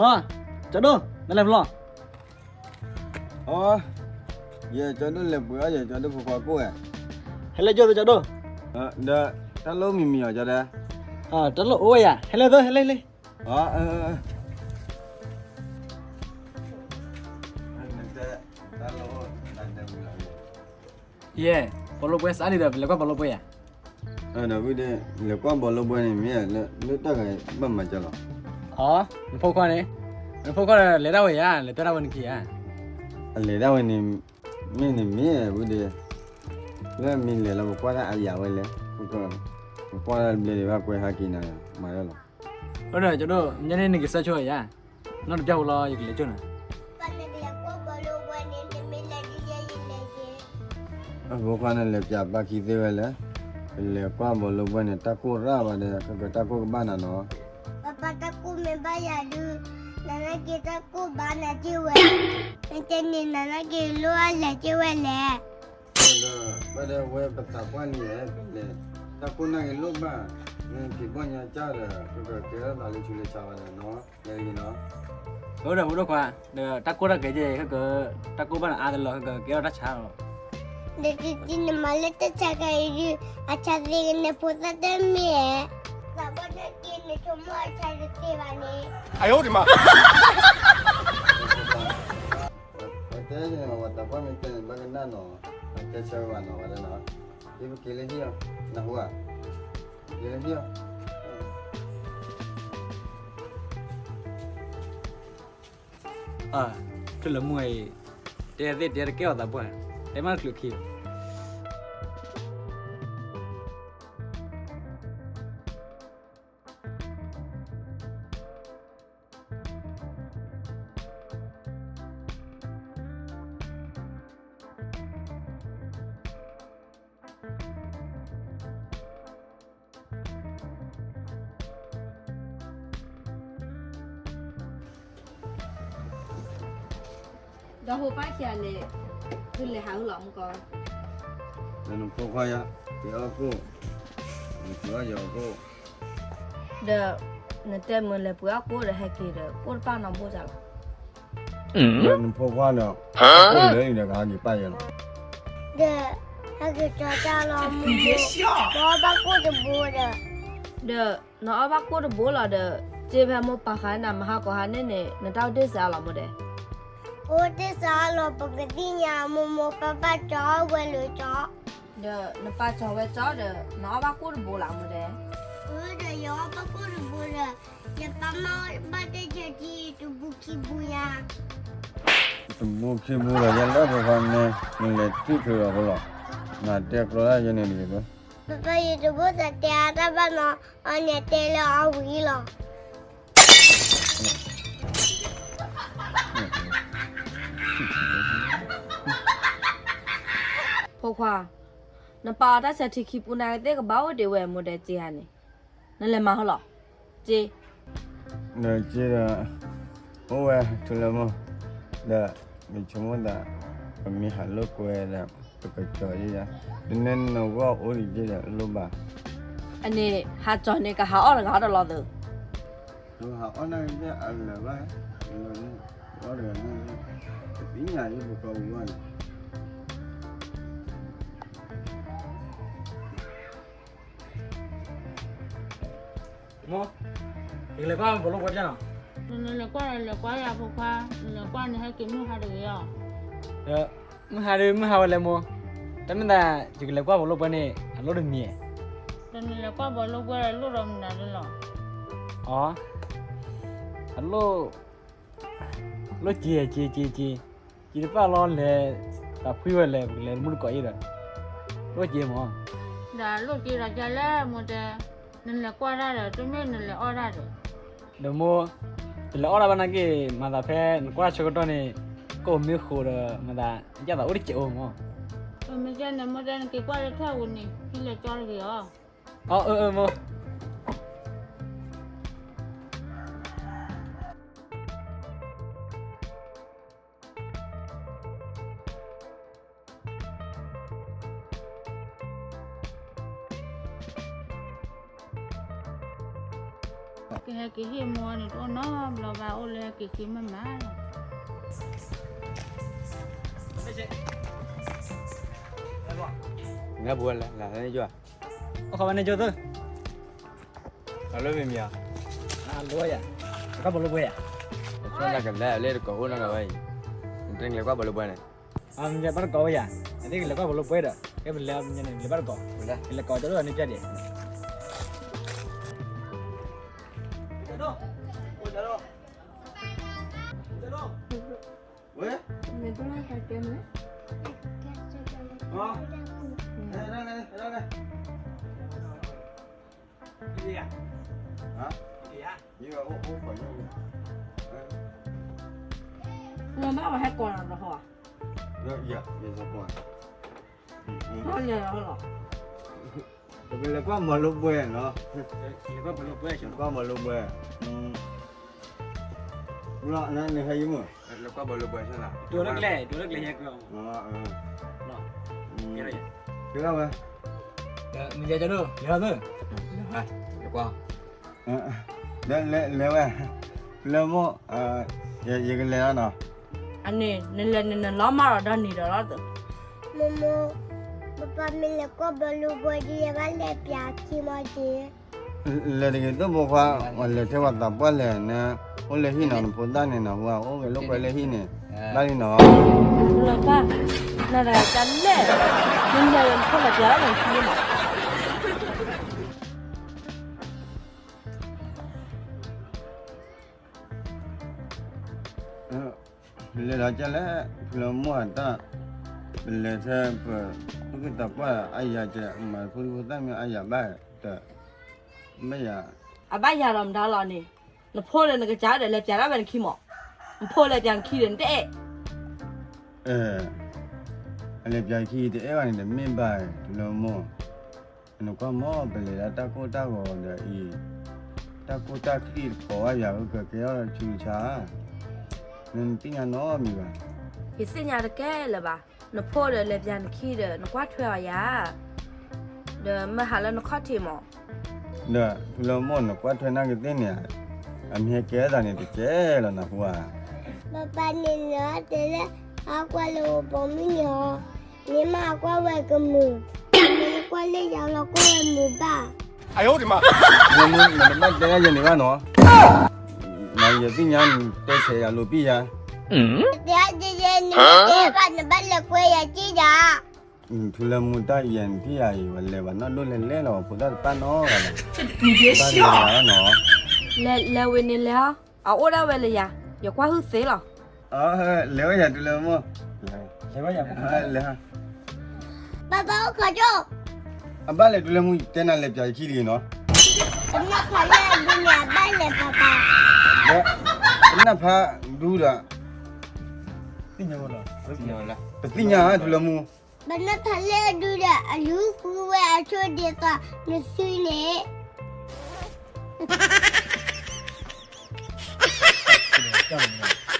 အီ, ကၠီဒိၣ်, နလဲၤဖဲလဲၣ်. အီ, ယကၠီဒိၣ်လဲၤပှ့ၤအီၣ်ယကၠီဒိၣ်ဖိခွါကိၣ်ဧါ. ဟဲလၢယိၣ်သ့ကၠီဒိၣ်. ဒီး တၢ်လိၣ်မံၤမံၤအီၤကၠီဒိၣ်. တၢ်လိၣ်အိၣ်ဝဲယၤ, ဟဲလၢသ့ ဟဲလၢ ဟဲလၢ. အီ, အၢ, ယဲ, ဘီလိပှဲစးလံဒီး ပလဲၤကွၢ်ဘီလိပှဲယၤ. ဒီးဝံၤဒီး လဲၤကွၢ်ဘီလိပှဲန့ၣ် မ့ၢ်လၢတၢ်ဂၤဘၣ်မၤကၢလီၤ. အီ, နဖိခွါန့ၣ်, နဖိခွါဒီးလဲၤဒၣ်ဝဲယၤ, လဲၤပျၢ်ဒၣ်ဝဲနခံဧါ. အလဲၤဒၣ်ဝဲန့ၣ်, မ့ၢ်န့ၣ်မ့ၢ်ဝံၤဒီး, လၢမ့ၢ်လဲၤလီၤ ပကွၢ်တၢ်အယၤဝဲလဲၣ်, ပကွၢ်တၢ်ဘျဲဒံးဘၣ် ကွဲဟးက့ၤနၤ, မၤဒၣ်လီၤ. အၢဒီးကၠီဒိၣ်, ညါန့ၣ်နကစၢ်ဆိယၤ, နီၢ်တပျၢ်ဝဲလီၤ ယကလဲၤကၠိၢ်နၤ. အဖိခွါန့ၣ်လဲၤပၠးပၢ်ခံသ့ဝဲလဲၣ်, ပလဲၤကွၢ်ဘီလိပှဲန့ၣ် တၢ်ကိၢ်ရၣ်ဘၣ်ဒီး ခဲကတၢၢ်တၢ်ကိၢ်ကဘၣ်နၤနီၤ. ပၢ်ပၢ်တၢ်ကိၢ်မ့ၢ်ဘၣ်ယၤဒုး, နနာ်က့တၢ်ကိၢ်ဘၣ်နၤက့ၢ်ဝဲ, နတဲန့ၣ် နနာ်က့လိၣ်အလဲၤက့ၢ်ဝဲလဲၣ်. ဒီး ဘၣ်ဒီးဝဲပသးပှၢ်န့ၣ် ပလဲၤ, တၢ်ကိၢ်နာ်က့လိၣ်ဘၣ်, နဖံးဘီၣ်ညါကၢ်ဒီး ကကကဲထီၣ်သးလၢဆူလၢဆါဘၣ်ဒီးနီၤ, လဲၤဂ့ၤနီၤ. အၢဒီးဖိဒိၣ်ခွါ, ဒီးတၢ်ကိၢ်တၢ်ဂီၤကဲ, တၢ်ကိၢ်ဘၣ်နၤအါတလီၤ ကကဲထီၣ်တၢ်ဆါလီၤ. ဒီးတံၤတံၤနမၤလၢတၢ်ဆါခါအံၤဒုး, အဆါသ့ဂ့ၤန့ၣ်ဖိသၣ်တမ့ၢ်ဧါ, သးပှၢ်တၢ်က့ၤန့ၣ် ဆိကမိၣ်အဆါတသ့ဘၣ်န့ၣ်. ပတဲန့ၣ် ပှၤသးပှၢ်မ့ၢ်တဲန့ၣ် ဘၣ်ကနၣ်နီၤ, ပတဲဆၢဝဲဘၣ်နီၤ ဝဲဒၣ်နီၤ, ဒ်ပက့ၤလၢဟံၣ်အီၤ, နၢ်ဟူဧါ, က့ၤလၢဟံၣ်အီၤ. အၢ, ထူၣ်လၢမူအံၤ, တဲသ့တဲတကဲအီၤ သးပှၢ်, တဲမ့ၢ်တချုးခံဘၣ်. ဒီးဟိပၢ်ခံဂၤန့ၣ်, သုလဲၤဟးဂီၤလီၤမူကီ, ဒီးနဖိခွါယၤ, ပှ့ၤအီၣ်ကိၣ်, နပှ့ၤအီၣ်ယၤကိၣ်, ဒီး နတဲမုာ်လဲၤပှ့ၤအီၣ်ကိၣ်ဒီး ဟဲက့ၤဒီး ကိၣ်တပၣ်နီတဘိတၢ်လီၤ. ဒီးနဖိခွါဒီး, ကိၣ်လၢအံၤဒီးကဟဲက့ၤပၣ်ယဲလီၤ. ဒီး ဟဲက့ၤကၠီတၢ်လီၤမူ, ပှၤအီၣ်ဘၣ်ကိၣ်တဘိဒီး, ဒီး နအီၣ်ဘၣ်ကိၣ်တဘိလီၤဒီး, စ့ဖဲမိၢ်ပာ်ဃာ်နၤမဟါကိးဟါန့ၣ်န့ၣ် နတၢ်အိၣ်တ့ၢ်စှၤလီၤမိၢ်ဒဲး. အိၣ်တ့ၢ်စှၤလီၤ ပကသ့ၣ်ညါမိၢ်မိၢ်ပၢ်ပၢ်ကၠီဝဲလိာ်ကၠီ, ဒီးနပၢ်ကၠီဝဲကၠီဒီး နအီၣ်ဘၣ်ကိၣ်တဘိလီၤမိၢ်ဒဲး. အၢ ဒီးယအီၣ်ဘၣ်ကိၣ်တဘိဒီး, ယပၢ်မ့ၢ်ဘၣ်တဲဆၢထံ တဘိခံဘိယါ, တဘိခံဘိလီၤ ယလၢပဖါန့ၣ်, နလဲၤထံၣ်ချုးလီၤဖိလီၤ, နတဲကျီတၢ်ယဲန့ၣ်တဂ့ၤဘၣ်. ပပၢ်ယတဘိသးတဲအါတၢ်ဘၣ်နီၤ, အီၤန့ၣ်တဲလၢအီၤဝံၤလီၤ. ဖိခွါ, နပာ်အီၤတၢ်ဆၢထံခံပူၤန့ၣ်ကသ့ၣ်ကဘၣ်အိၣ်ဒံးဝဲမိၢ်ဒဲးစ့ဧါန့ၣ်, နလဲၤမၤဟီလီၤ, စ့, ဒီးစ့ဒီး, အိၣ်ဝဲထူလၢမိၢ်, ဒီး ပဆိကမိၣ်သး, ပမ့ၢ်ဟးလိာ်ကွဲဒီး, ပကကၠီယဲယါ, တနၢၤနဂီၢ်အိၣ်ဒံးစ့ဒီးလိၣ်ဘၣ်, အန့ၣ် ဟးကၠီန့ၣ် ကဟးအီၣ်တဂၤတလီၤသုး, ဟးအီၣ်န့ၣ်အလၢာ်ဘၣ်, အီၣ်တဂၤန့ၣ်, ပသ့ၣ်ညါယပကီပူၤဘၣ်န့ၣ် မိၢ်, ယကလဲၤကွၢ်ဘီလိပှဲၤနီၤ, နလဲၤကွၢ်လဲၤကွၢ်ယၤဖိခွါ, နလဲၤကွၢ်န့ၣ်ဟဲက့ၤမုၢ်ဟါတဂ့ၤအီၤ, မုၢ်ဟါဒုးမုၢ်ဟါဝဲလဲၣ်မိၢ်, တမ့ၢ်သး, ယကလဲၤကွၢ်ဘီလိပှဲၤန့ၣ် အလိၣ်တမံၤ, ဒီးနလဲၤကွၢ်ဘီလိပှဲၤလိၣ်ဒီးမနုၤဒၣ်လီၤ, အီ, အလိၣ်, လိၣ်စ့, စ့, စ့, စ့တပၣ်လီၤလဲၤ, တၢ်ဖှံဝဲလဲၣ် ပကလဲၤမုၢ်တကိးအံၤဒီး, လိၣ်စ့မး, ဒီးလိၣ်စ့ဒီးကလဲၣ်မိၢ်တဲ, နလဲၤကွၢ်တၢ်ဒီး တမ့ၢ်နလဲၤအီၣ်တၢ်ဒီး, ဒီးမိၢ်, တလဲၤအီၣ်တၢ်ဘၣ်နာ်က့, မၤသးဖဲနကွၢ်ဆၢကတီၢ်န့ၣ်, ကိၣ်မ့ၢ်ဃိးဒီး မၤသး, ယသးအိၣ်တစဲးအိၣ်မး, မ့ၢ်ကဲန့ၣ်မိၢ်တဲနက့ၤကွၢ်လၢထၢၣ်ပူၤန့ၣ် ဟံးလဲၤကၠီတဂ့ၤအီၤ, အီ, အၢ, အၢ, မိၢ်. ကဟဲက့ၤဟ့ၣ်မိၢ်န့ၣ် တအိၣ်နီတဘျီဘၣ် အိၣ်လၢဟဲက့ၤဃ့မ့ၢ်မးလီၤ. နပူၤလၢ်လၢ်န့ၣ်ယွၤ, အိၣ်ခီဘၣ်န့ၣ်ကၠိသု, အလိၣ်မ့ၢ်မံၤဧါ, အလိၣ်ယၤ, ကွၢ်ဘီလိပှဲၤယၤ, အဆိကမိၣ်ကလဲၤလၢတကိးအိၣ်နီတဂၤဘၣ်အံၤ, နတလဲၤကွၢ်ဘီလိပှဲၤန့ၣ်, မ့ၢ်ဘၣ်တကိးဝဲယၤ, အသ့ၣ်ကလဲၤကွၢ်ဘီလိပှဲၤဒီး ကဲပလဲၤမ့ၢ်န့ၣ် လဲၤဘၣ်တကိး, လဲၤကိးကၠိဒိၣ်န့ၣ်ပျဲၢ်ဒံး ဝဲ, လီၤဘၣ်ဝဲဟဲကိးလီၤတဟီၣ်, ယၤ, ယၤ, ပကလဲၤကွၢ်မီၤလိပှဲၤနီၤ, ကွၢ်မီၤလိပှဲၤ, လီၤနဟဲယမုၢ်, လဲၤကွၢ်မီၤလိပှဲၤ, ဒိလၢကျဲ, ဒိလၢကျဲဟဲကၢ, ကဲ, မ့ၢ်ယၤကဒိၣ်, လဲၤ, လဲၤဝဲ, လၢမိၢ်, ယကလဲၤလီၤနီၤ, အန့ၣ် နလဲၤန့ၣ် နလီၤမၢ်ဒီးဒီနံၤဒီးလီၤ, မိၢ်မိၢ်, ပပၢ်မ့ၢ်လဲၤကွၢ်ဘီလိပှဲၤဒ်ယဘၣ်လဲၤပျးခံမီၤက့ၤ လဲၤတဂ့ၤသိၣ်ဖိခွါ, ပှၤလဲၤထဲပှၤသးပှၢ်လဲၣ်န့ၣ်, အိၣ်လၢဟံၣ်နီၤ နဖိသၣ်န့ၣ်နီၤ, ဟူဧါ, အိၣ်ဂ့ၤလိာ်ကွဲလၢဟံၣ်န့ၣ်, ဘၣ်လံနီၤ, လၢပၢ်, နတဂၤကလဲၣ်, မ့ၢ်လဲၤလၢနဖိလဲၤပျးလၢနခံမီၤ လဲၤဒီးကလဲၣ်, ဖုလၢမိၢ်အတၢ်, ပလဲၤထဲပ, သူၣ်က့သးပှၢ်အါယၤကဲ, မၤဖိသၣ်မ့ၢ်အါယၤဘၣ်, တ, မ့ၢ်ယၤ, အဘၣ်ယၤလီၤမတၤလီၤန့ၣ်, နဖိဒီးနကစၢ်ဒီးလဲၤပျးဒၣ်ဝဲနခံမီၤ, နဖိလဲၤပျးနခံဒီးနတအဲၣ်, အလဲၤပျးခံတအဲၣ်ဘၣ်န့ၣ်ဒီးမ့ၢ်ဘၣ်, ဖုလၢမိၢ်, နကွၢ်မီၤ ပလဲၤဒၣ်တၢ်ကိၢ်တၢ်ဂီၤဒီးအံၤ, တၢ်ကိၢ်တၢ်ခံတကိးဘၣ်ယၤ ကကဲထီၣ်ဆူတဆါ, နသ့ၣ်ညါနီတမံၤဘၣ်, ယသ့ၣ်ညါတကဲလၢၤဘၣ်, နဖိဒီးလဲၤပျးနခံဒီး နကွၢ်ထွဲအီၤယၤ, ဒီးမ့ၢ်ဟးလၢနခီၣ်ထံးမီၤ, ဒီးဖုလၢမိၢ် နကွၢ်ထွဲနာ်က့ၤသ့ၣ်န့ၣ်, အမ့ၢ်ဟဲကဲသးန့ၣ်တကဲလီၤနဟူဧါ, ပပၢ်န့ၣ်လီၤတဲလၢ, အကွၢ်လၢပိာ်မုၣ်န့ၣ်အီၤ, မ့ၢ်မးအကွၢ်ဝဲကမုာ်, မ့ၢ်ကွၢ်လၢယၤလီၤကွၢ်ဝဲမုာ်ဘၣ် မ့ၢ်နတဘၣ်တဲဒၣ်ယဲန့ၣ်ဘၣ်နီၤ, နယသ့ၣ်ညါနတဲဆဲးယၤလိာ်ပံၢ်ယၤ, တဲဒၣ်ယဲန့ၣ်တဲဘၣ်နဘၣ်လဲၤကွဲယၤက့ၢ်ယၤ, ထူလၢမူတၢ်ယဲနထံၣ်ယၤအံၤ ဝဲလဲၤဘၣ်နီၢ်ဒိၣ်လဲၣ်လဲၣ်လီၤ ဖိသၣ်တပၣ်နီတဂၤလီၤ, ဘၣ်လဲၤဘၣ်နီၤ, လဲၤဝံၤန့ၣ်လဲၤ, အအိၣ်ဒၣ်ဝဲလၢယၤ, ယကွၢ်ဟုၣ်သ့လီၤ လဲၤဝဲယၤထူလၢမူ, လဲၤဝဲယၤ, လဲၤ, ပၢ်ပၢ်အိၣ်ခိးကၠိ, အဘၣ်လဲၤထူလၢမူ တဲနၤလဲၤပျးယခံတဂ့ၤနီၤ, ပနၢ်ဖးလၢအဒုန့ၣ် အဘၣ်လဲၤပၢ်ပၢ်, ပနၢ်ဖးဒူဒီး, ပသ့ၣ်ညါထူလၢမူ, ပနၢ်ဖးလၢအဒုဒီး အလူၤဃုဝဲအဆိဒ်သိးနစုန့ၣ် ကၠီၣ်န့ၣ်